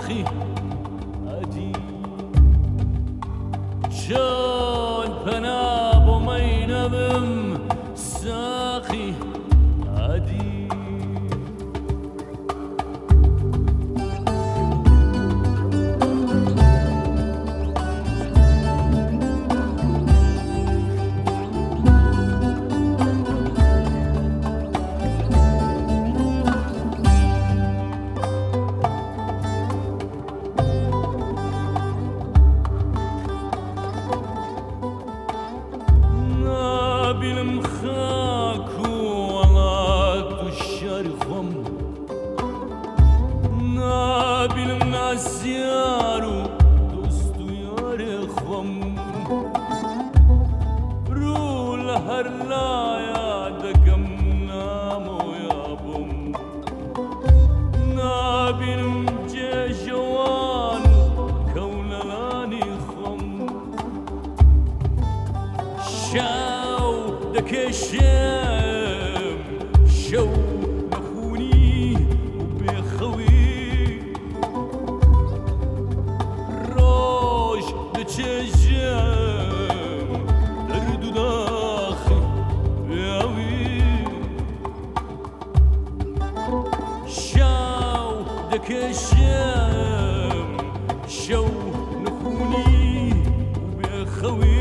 داخی ئەدی. چۆن پەنا بۆ مەی نەبم ساقی ئەدی. نابینم خاک و وڵات و شاری خۆم، نابینم ناسیار و دۆست و یاری خۆم. ڕوو لە هەر لایە دەکەم نامۆیە بۆم، نابینم جێژەوان و کەونەلانی خۆم. شاو دەکێشم شەو نەخونی و بێخەوی، ڕۆژ دەچێژم دەرد و داخی بێئەوی. شاو دەکێشم شەو نەخونی و بێخەوی.